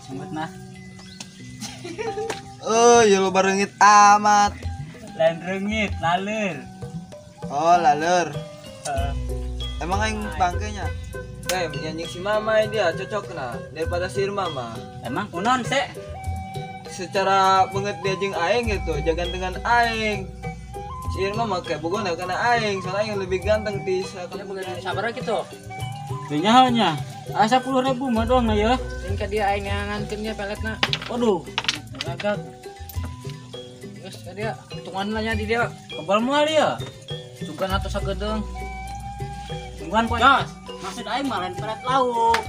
Sembut nah. Oh, ya lo barengit amat. Lain rengit, laler. Oh, laler. Emang aing bangkainya? Nyanyi si mama dia cocok nah daripada si Irma mah. Emang kunon sih? Secara banget dia jeung aing gitu, jangan dengan aing. Si Irma mah kayak bogona karena aing, soalnya aing lebih ganteng ti sabar gitu. Nya nya. Ah 10.000 mah doang ya. Ini ka dia aing ngangankeun nya peletna. Waduh, agak. Geus ka dia hitungan lah nya di dia. Kebal moal ya. Sugan atuh sagedeung. Tungguan poe. Jos, maksud aing mah lain pelet lauk.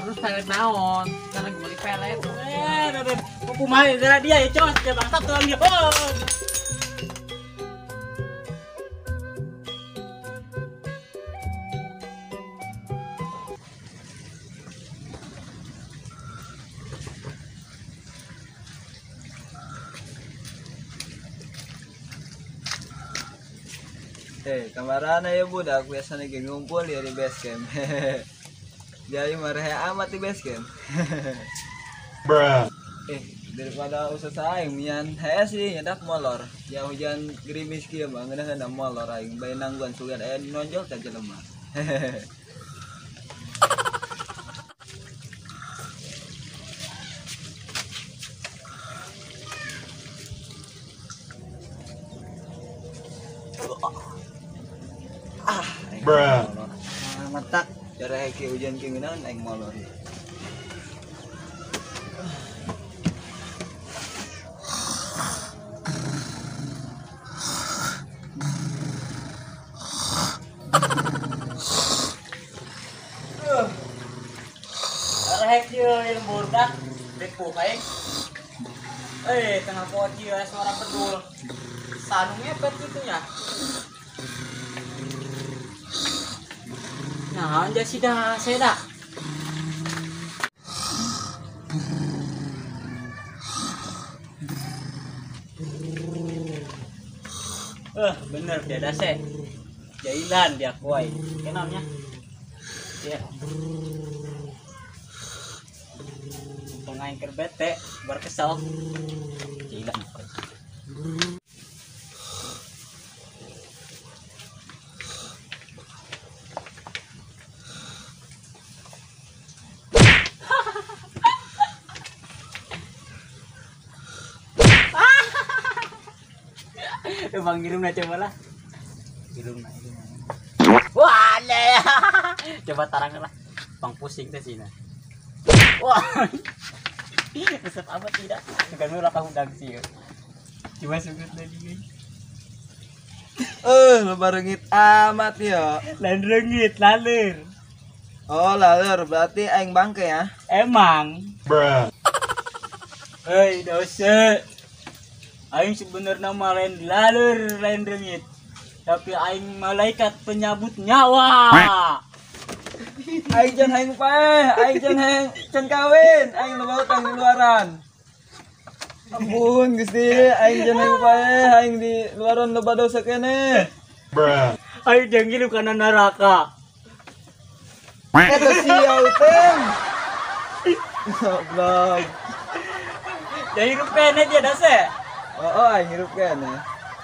Terus pelet naon? Kan lagi beli pelet. Kumaha gara dia ya, Jos, dia bangsat tuang dia. Oh. Kamarana ya budak biasanya ge ngumpul ya di base camp. Jadi marah amat di base camp. Bruh. Daripada usaha aing mian hese sih nyedak molor. Ya hujan gerimis kieu mah ngeunah molor aing bae nangguan sugan aya nonjol ka jelema. Bruh. Matak cara ke hujan kieu ngeunah aing molor. Rek ieu lembur dah depo aing. Tengah poci suara bedul. Sanu ngepet gitu ya. Nah, anjay sih dah, saya dah. Bener dia dah se. Jailan dia kuai. Kenalnya. Ya. Untung aing keur bete, bar kesel. Jailan. Bang ngirim coba lah. Ngirim. Wah, ya. Coba tarang lah. Bang pusing teh sih nah. Wah. Resep apa tidak? Bukan ulah kahudang sih. Cuma sugut lagi, guys. Lo barengit amat ya. Lain rengit, laler. Oh, laler berarti aing bangke ya. Emang. Bruh. Hei, dosa. Aing sebenarnya mah lain laler, lain rengit. Tapi aing malaikat penyabut nyawa. Aing jangan hayang paeh, aing jangan hayang can kawin, aing loba utang di luaran. Ampun Gusti, aing jangan hayang paeh, aing di luaran loba dosa keneh. Bruh. Aing jangan ngirim kana neraka. Eta sia utang. Goblok. Jadi hirup keneh dia dase. Oh, aing hirup keneh.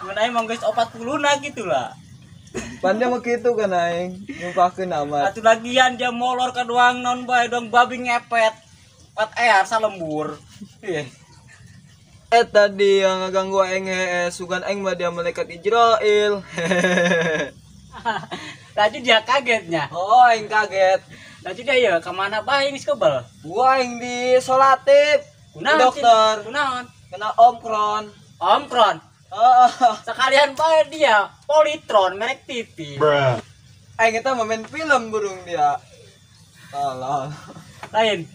Mun aing mah geus 40 na gitu lah. Pan dia mah kitu kan aing, nyumpahkeun amat. Atuh lagian dia molor ka doang naon bae doang babi ngepet. 4 er salembur. Iya. Tadi yang ngaganggu aing sugan aing mah dia malaikat Ijrail. Laju dia kagetnya. Oh, aing kaget. Laju dia ya kemana bae geus kebel? Gua aing di solatif. Kunaon dokter. Kunaon? Kena omkron. Omkron. Oh. Sekalian bae dia Polytron merek TV. Bruh. Aing eta main film burung dia. Tolol. Lain.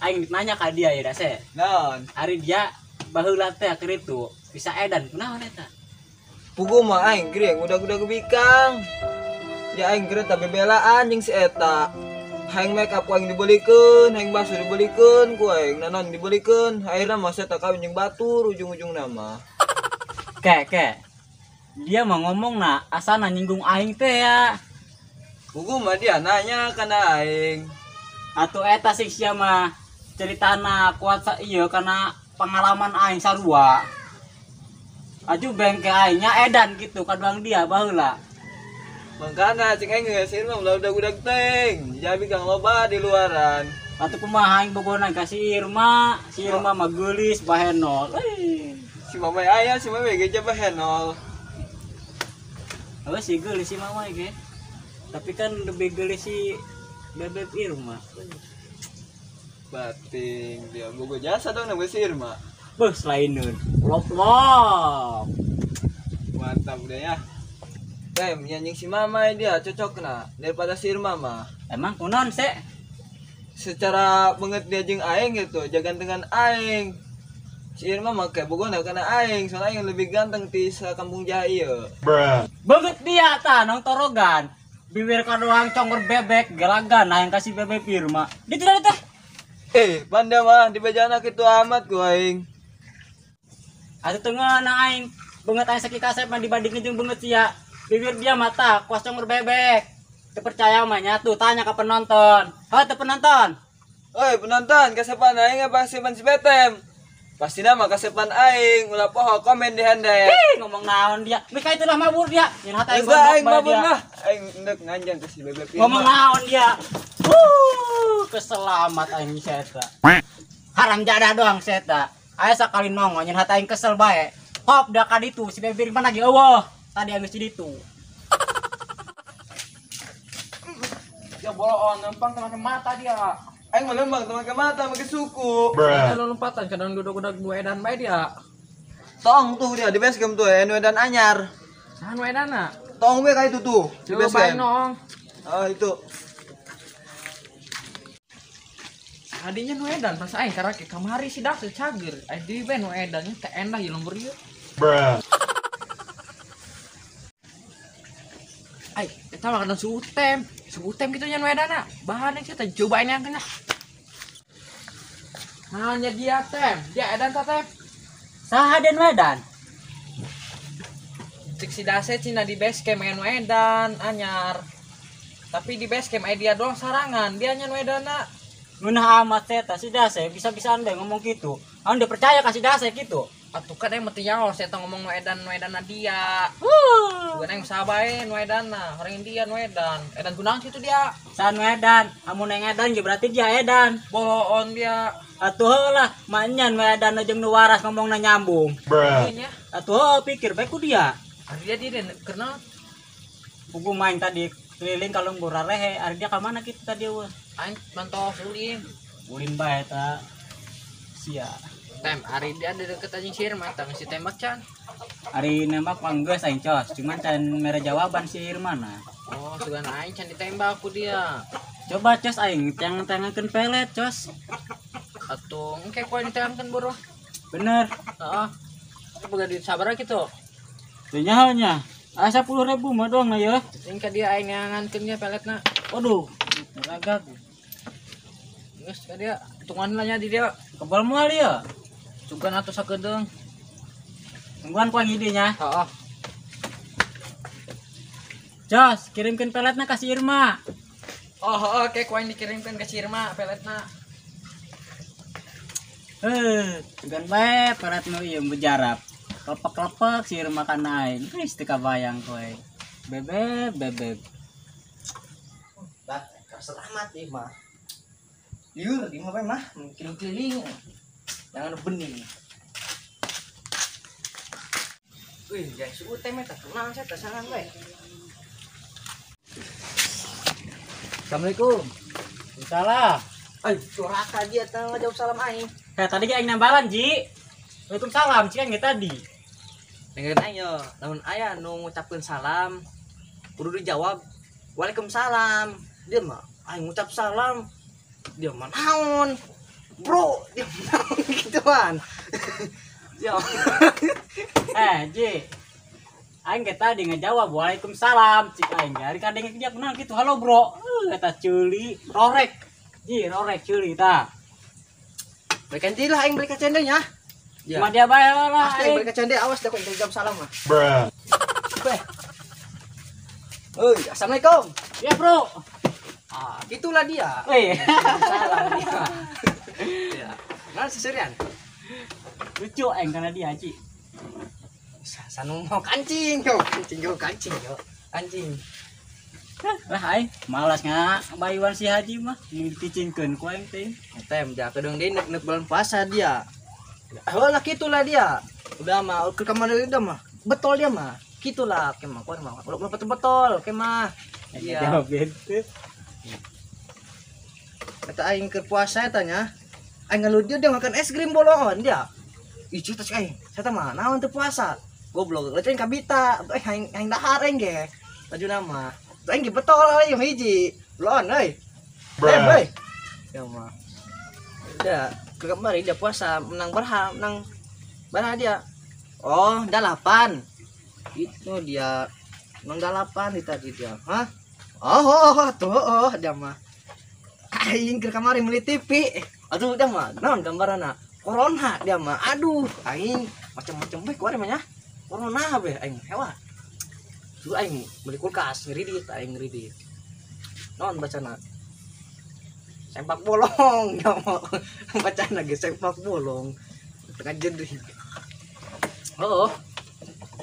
Aing nanya ka dia ya dase. Naon? Ari dia baheula teh keur itu bisa edan kunaon eta? Pugu mah aing gering udah-udah gebikang. Ya aing gering tapi belaan jeung si eta. Hayang make up ku aing dibelikeun, hayang bakso dibelikeun ku aing, nanon dibelikeun. Akhirna mah saya tak kawin jeung batur ujung-ujungna mah. Ke. Dia mah ngomong na asana nyinggung aing teh ya. Pugu mah dia nanya kana aing. Atuh eta sih sia mah. Ceritana kuat sa ieu karena pengalaman aing sarua. Aju bengke aingnya edan gitu kaduang dia baheula. Mangkana cing aing geus si Irma ulah udag-udag teuing. Jabi kang loba di luaran. Atuh kumaha aing bogonan ka si Irma, si Irma mah geulis bahenol. Si Mamai aya, si Mamai ge bahenol. Heuh si geulis si Mamai ge. Tapi kan lebih geulis si Bebeb Irma. Bating dia bogo jasa dong nama si Irma. Beuh selainun. Lop-lop. Mantap udah ya. Tem nyanyi si Mamai dia cocok na daripada si Irma mah. Emang kunaon se? Secara banget dia jeung aing gitu, jagan dengan aing. Si Irma mah kayak bogona karena aing, soalnya aing lebih ganteng ti sakampung jaha ieu. Bruh. Banget dia tah nong torogan. Bibir kadoang congor bebek gelagan nah yang kasih bebek Irma. Ditu tadi teh. Panda mah di bejana kitu amat ku aing. Atuh teu ngeunah aing. Beungeut aing sakit kasep mah dibandingkeun jeung beungeut sia. Bibir dia mata kuas congor bebek. Teu percaya mah nya tuh tanya ke penonton. Heuh teu penonton. Oi penonton, kasepan aing apa kasepan si Betem? Pastina mah kasepan aing, ulah poho komen di handep. Ih, ngomong naon dia. Mika itulah mabur dia. Nyen hata aing aing mabur lah. Aing endek nganjang ke si Bebek. Ngomong naon dia. Keselamat aing seta. Haram jadah doang seta. Aya sakali nongol nyen hata aing kesel bae. Hop da ka ditu si Bebek mana ge eueuh. Tadi aing geus di ditu. Ya boloon lempang teman mata dia. Aing mah lempang teman ke mata make suku. Kalau lompatan kadang duduk-duduk dua edan bae dia. Tong tuh dia di base camp tuh anu edan anyar. Anu edana? Tong we ka itu tuh di base camp. Oh itu. Adinya nu edan pas aing karena ke kamari si dak cager. Aing deui bae nu edannya teh endah ieu lembur ieu. Bruh. Ai, eta mah kana sutem. Sutem kitu nya nu edana. Bahan yang saya cobain yang kena. Naonnya dia tem? Dia edan ta tem? Saha den edan? Cek si dase cina di base camp aya nu edan anyar. Tapi di base camp aya dia doang sarangan, dia nya nu edana. Ngeunah amat eta si dase bisa-bisaan bae ngomong kitu. Anu dia percaya ka si dase kitu. Atuh kan aing mah nyaho si eta ngomong nu edan nu edana dia. Bukan aing usaha bae nu edana, orang India nu edan. Edan kunaon situ dia? Sa nu edan, amun yang edan ge berarti dia edan. Boloon dia. Atuh heulah, maknya nu edan jeung nu waras ngomongna nyambung. Bruh. Atuh heuh pikir bae ku dia. Ari dia di kenal. Pugu main tadi keliling kalau ngurah rehe, ari dia ka mana kitu tadi eueuh? Aing mantos ulin. Ulin bae eta. Sia. Tem, ari dia ada deket anjing si Irma, tang si tembak can. Ari nembak mah geus aing cos, cuman can mere jawaban si Irma nah. Oh, sugan aing can ditembak ku dia. Coba cos aing tang-tangankeun pelet cos. Atuh engke ku aing ditangkeun boro. Bener. Heeh. Boga duit sabaraha kitu? Teu nyaho nya. Ah 10.000 mah doang na yeuh. Engke dia aing neangankeun nya peletna. Waduh, ragag. Geus ka dia, tungguan lah nya di dia. Kebal moal ieu. Sugan atuh sakedeung. Tungguan ku aing ide nya. Heeh. Jos, kirimkeun peletna ka si Irma. Oh, heeh, ke ku aing dikirimkeun ka si Irma peletna. Heuh, sugan bae pelet nu ieu mujarab. Klepek-klepek si Irma kana aing. Geus teu kabayang kowe. Bebeb, bebeb. Bah, selamat ieu mah. Liur di mah bae mah, keliling-keliling. Jangan bening. Wih, jangan suku teh mah tenang saya tasaran bae. Assalamualaikum. Salah. Ay, curaka dia teh ngajawab salam aing. Kayak tadi aing nambalan, Ji. Waalaikumsalam, Ci kan tadi. Dengerin aing yo, lamun aya nu ngucapkeun salam, kudu dijawab waalaikumsalam. Dia mah aing ngucap salam, dia mah naon? Bro, dia naon gituan. Yo. Ji. Aing ge tadi ngejawab waalaikumsalam, cik aing ge. Ari kadenge dia kunaon kitu, halo bro. Eta ceuli, rorek. Ji, rorek ceuli tah. Berikan deui lah aing beli ka cende nya. Ya. Cuma dia bae lah. Pasti beli ka cende awas dah kau jam salam mah. Bruh. Oi, assalamualaikum. Ya, bro. Ah, gitulah dia. Wih. Salam dia. Nah, seserian. Lucu aing karena dia, Ci. Sanu mau kancing yo, kancing yo, kancing yo. Kancing. Lah aing malas ngabayuan si Haji mah, dicicingkeun ku aing teh. Tem dia kedeung deui nek bulan puasa dia. Oh lah kitulah dia. Udah mah ke kamar udah mah. Betul dia mah. Kitulah kemah kau mah. Ulah betul-betul kemah. Iya. Jawab gitu. Kata aing keur puasa eta nya. Aing ngalu dia makan es krim bolongan dia. Ih tas aing. Saya mah naon teu puasa. Goblok, leuceun kabita. Aing aing dahar aing ge. Baju nama. Aing ge betul euy hiji. Bolon euy. Euy. Ya mah. Udah ke kemarin dia puasa menang berha, menang berha dia. Oh, 8. Itu dia menang 8 di tadi dia. Hah? Oh, tuh, oh, dia mah. Aing ke kamari beli TV. Aduh, dia mah naon gambaranna? Corona dia mah. Aduh, aing macam-macam bae kuari mah nya. Corona bae aing hewa. Tuh aing beli kulkas ngeridit, aing ngeridit. Naon bacana? Sempak bolong, dia mah. Bacana ge sempak bolong. Tengah jedih. Oh.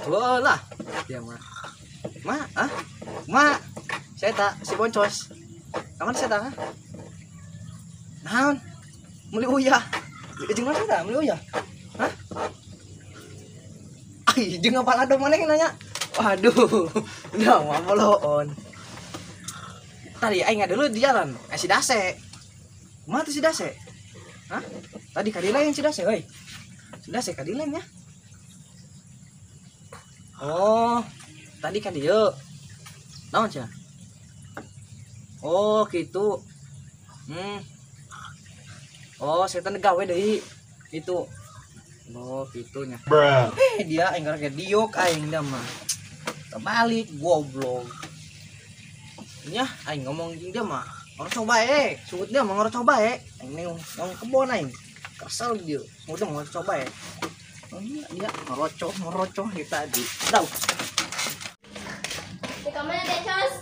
Oh lah dia mah. Ma, ah? Ma. Saya tak si boncos. Kapan saya tak? Naon? Meuli uyah. Jeung mana saya meuli uyah? Hah? Ai, jeung apa lado maneh nanya? Waduh. Udah mah boloon. Tadi aing dulu di jalan, si Dase. Mana tuh si Dase? Hah? Tadi kadilain si Dase, euy. Si Dase kadilain ya. Oh, tadi kan dia. Naon cenah? Oh, gitu. Oh, setan gawe deui. Itu. Oh, gitunya. Dia aing gara diuk aing da mah. Terbalik goblok. Nya aing ngomong jeung dia mah. Ngorocok bae, sungut dia mah ngorocok bae. Aing neng kebon aing. Kesel dia. Sungut dia ngorocok bae. Oh iya, dia ngerocok di tadi. Tahu. Di mana deh, Cos?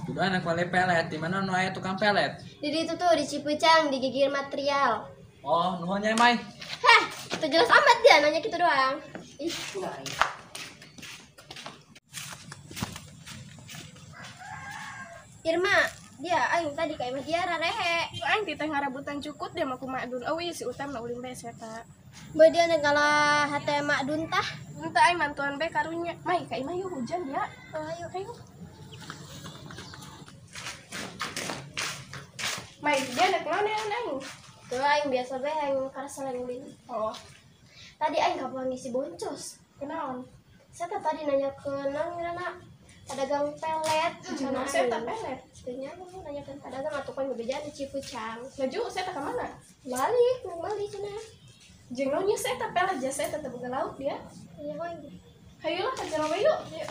Udah anak wale pelet, di mana nu aya tukang pelet? Di itu tuh di Cipeucang, di gigir material. Oh, nuhun nya, Mai. Heh, itu jelas amat dia nanya gitu doang. Ih, Irma, dia aing tadi ka imah dia rarehe. Aing teh ngarabutan cukut dia mah kumaha dun euy si Utam na ulin bae eta. Bae dia ngalah hate mak dun tah. Entah aing mantuan bae karunya. Mai ka imah yeuh hujan ya. Oh, ayo ayo. Mai dia nek naon aing? Tuh aing biasa bae aing karasa aing ulin. Oh. Tadi aing kapan ngisi boncos. Kenaon? Saya tadi nanya ke nang ngaranna pedagang pelet. Jangan saya tak pelet. Nya nanya ke pedagang atuh kan bebejaan di Cipeucang. Laju saya tak ke mana? Balik, nang balik cenah. Jeung naon saya tak pelet jasa saya tetep boga lauk dia. Iya hoy. Hayu lah ka jalan we yuk. Yuk.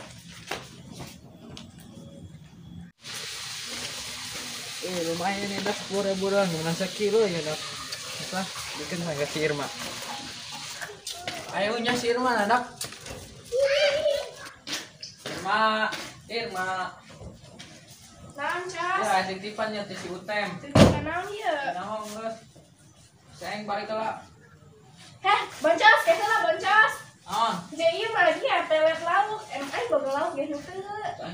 Lumayan nih dah 10.000 doang, menang sekilo ya dah. Apa? Bikin harga si Irma. Ayo nya si Irma dak. Irma, Irma. Naon, Cas? Ya, titipan nya teh si Utem. Titipan naon ieu? Naon geus. Saeng balik heula. Heh, boncos, geus lah boncos. Ah. Jeung ieu mah dia pelet lauk, em aing boga lauk ge henteu.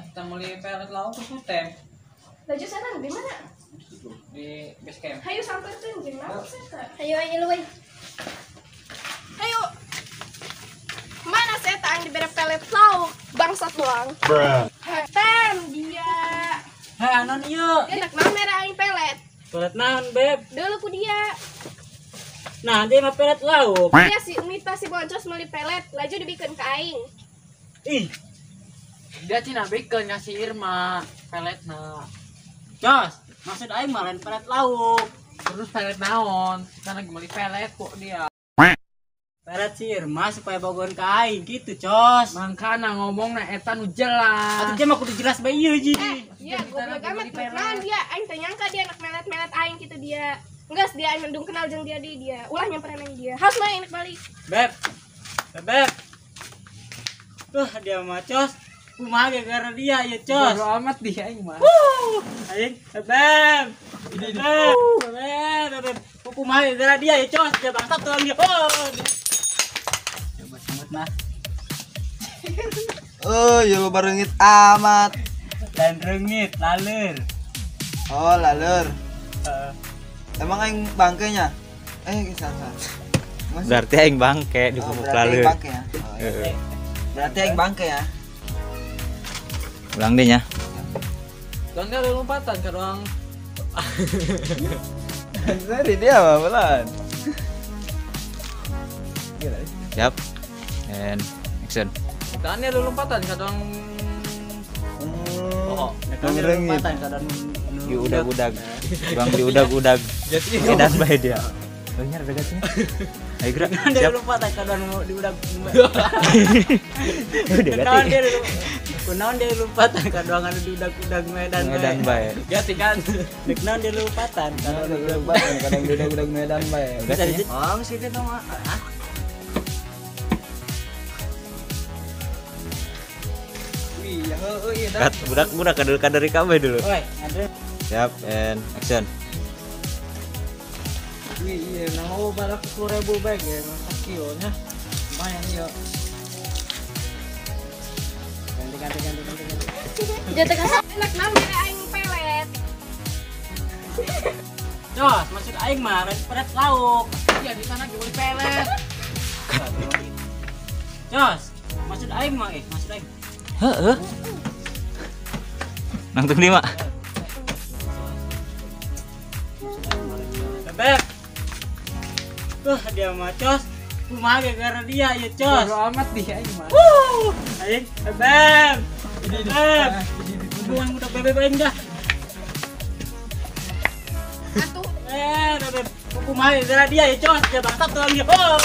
Kita meuli pelet lauk ke Utem. Laju sana di mana? Di base camp. Hayu sampeurkeun jeung lauk eta. Hayu aing leuweung. Hayu. Mana saya aing dibere pelet lauk, bangsat doang. Tem dia. Heh, anon ieu. Dia nak naon mere aing pelet? Pelet naon, Beb? Deuleu ku dia. Nah, dia mah pelet lauk. Dia si Nita si boncos meuli pelet, laju dibikeun ka aing. Ih. Dia cina bikeun nya si Irma peletna. Cos, maksud aing mah lain pelet lauk. Terus pelet naon? Kita lagi beli pelet kok dia. Pelet si Irma supaya bogohan ka aing gitu, Cos. Mangkana ngomongna eta nu jelas. Atuh dia mah kudu jelas bae ieu ji. Iya, goblok amat naon dia, aing teh nyangka dia anak melet-melet aing gitu dia. Enggak, dia aing mendung kenal jeung dia di dia. Ulah nyamperin aing dia. Harus main enak balik. Beb. Beb. Tuh dia mah, Cos. Kumaha gara-gara dia ya, Cos. Bodo amat dia aing mah. Aing, Beb. Beb. Beb, Beb. Kumaha gara dia ya cos, dia bangsat tuh dia. Oh. Coba semut mah. Oh, ya lo barengit amat. Dan rengit, laler. Oh, laler. Emang aing bangkenya? Salah. Berarti aing bangke di pupuk laler. Bangke ya. Oh, iya. Berarti aing bangke ya. Ulang deh nya. Dan dia ada lompatan ke ruang. Sorry dia mah pelan. Siap. And action. Dan dia ada lompatan ke ruang. Oh, lompatan ke ruang diudag-udag. Bang diudag-udag. Edan bae dia. Bener begatnya. Ayo gerak. Siap. Lompatan ke ruang diudag. Udah ganti. Kunaon dia lompatan ka doang anu diudag-udag Medan bae. Medan bae. Ganti kan. Kunaon dia lompatan ka lompatan kadang diudag-udag Medan bae. Oh, geus kitu mah. Wih, heueuh ieu dah. Budak-budak kader-kader kabeh dulu. Oi, ada. Siap and action. Wih, iya nah oh balak 10.000 bae ge masak kieu nya. Lumayan ieu. Ganti. Jatuh kasar enak naon mere aing pelet. Jos, maksud aing mah pelet lauk. Iya di sana ge pelet. Jos, maksud aing mah maksud aing. Heeh. Nangtung 5. Bebek. Tuh dia mah cos. Kumaha gara dia ya cos. Bodo amat dia aing mah. Wuh, aing bebek. Bebek. Hubungan udah bebek aing dah. Atuh. Bebek. Kumaha gara dia ya cos. Dia bangsat tuh dia. Oh.